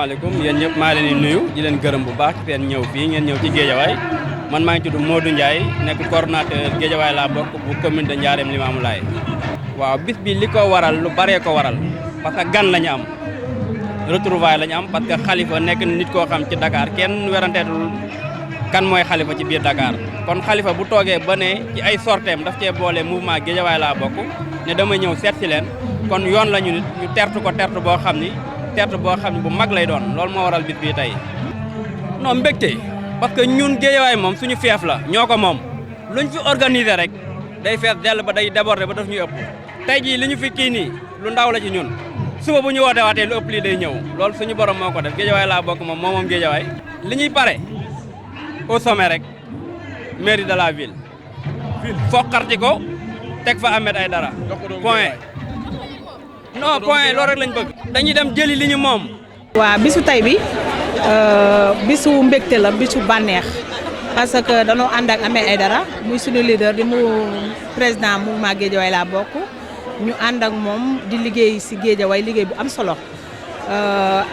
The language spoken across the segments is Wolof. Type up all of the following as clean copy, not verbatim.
asalaamaaleykum yéen ñëpp maa leen di nuyu di leen gërëm bu baax seen ñëw fii ngeen ñëw ci Guédiawaye man maa ngi tudd Modou Ndiaye nekk coordonnateur Guédiawaye laa bokk bu commune de Ndiarème Limamoulaye. waaw bis bi li ko waral lu baree ko waral parce que gan la ñu am retrouvaille la ñu am parce que Khalifa nekk nit koo xam ci Dakar kenn weranteetul kan mooy Khalifa ci biir Dakar kon Khalifa bu toogee ba ne ci ay sorteem daf cee boole mouvement Guédiawaye laa bokk ne dama ñëw seet si leen kon yoon la ñu nit ñu tertu ko tertu boo xam ni bu mag lay doon loolu moo waral bis bii tey non mbégte parce que ñun Guédiawaye moom suñu feef la ñoo ko moom luñ fi organiser rek day fees dell ba day déborder ba daf ñuy ëpp tey jii li ñu fi kii nii lu ndaw la ci ñun suba bu ñu woote waatee lu ëpp lii day ñëw loolu suñu borom moo ko def Guédiawaye laa bokk moom Guédiawaye li ñuy pare au sommet rek mairie de la ville foqarti ko teg fa Ahmed Aïdara point non point loolu rek lañ bëgg dañuy dem jëli li ñu moom. waaw bisu tey bi bisu mbégte la bisu bànneex parce que danoo ànd ak Ahmed Aïdara muy suñu leader di mu président mouvement Guédiawaye laa bokk ñu ànd ak moom di liggéey si Guédiawaye liggéey bu am solo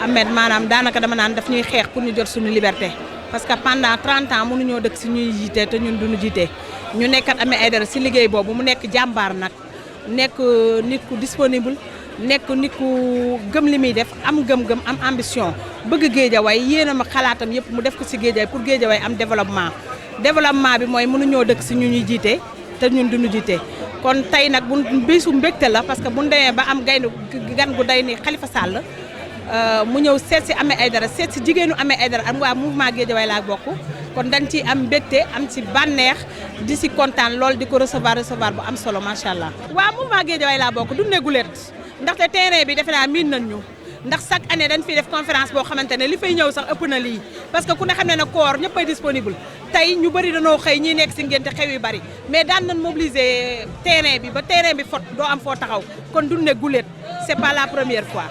Ahmed maanaam daanaka dama naan daf ñuy xeex pour ñu jot suñu liberté parce que pendant 30 ans mënuñoo dëkk si ñuy jiite te ñun duñu jiite ñu nekkat Ahmed Aïdara si liggéey boobu mu nekk jàmbaar nag nekk nit ku disponible. nekk nit ku gëm li muy def am gëm-gëm am ambition bëgg Guédiawaye yéenam ak xalaatam yëpp mu def ko si Guédiawaye pour Guédiawaye am développement bi mooy mënuñoo dëkk si ñu ñuy jiite te ñun duñu jiite kon tey nag bu bisu mbégte la parce que bu ñu demee ba am gan gu day ni Khalifa Sall mu ñëw seet si Ahmed Aïdara seet si jigéenu Ahmed Aïdara am waa mouvement Guédiawaye laa bokk kon dañ ci am mbégte am ci bànneex di si kontaan lool di ko recevoir bu am solo macha allah. waa mouvement Guédiawaye laa bokk du neguleet ndaxte terrain bi defe naa miin nañ ñu ndax chaque année dañ fiy def conférence boo xamante ne li fay ñëw sax ëpp na lii parce que ku ne xam ne koor ñëpp ay disponible tey ñu bëri danoo xëy ñii nekk si ngénte xew yu bëri mais daan nañ mobiliser terrain bi ba terrain bi fot doo am foo taxaw kon du ne guléet c'est pas la première fois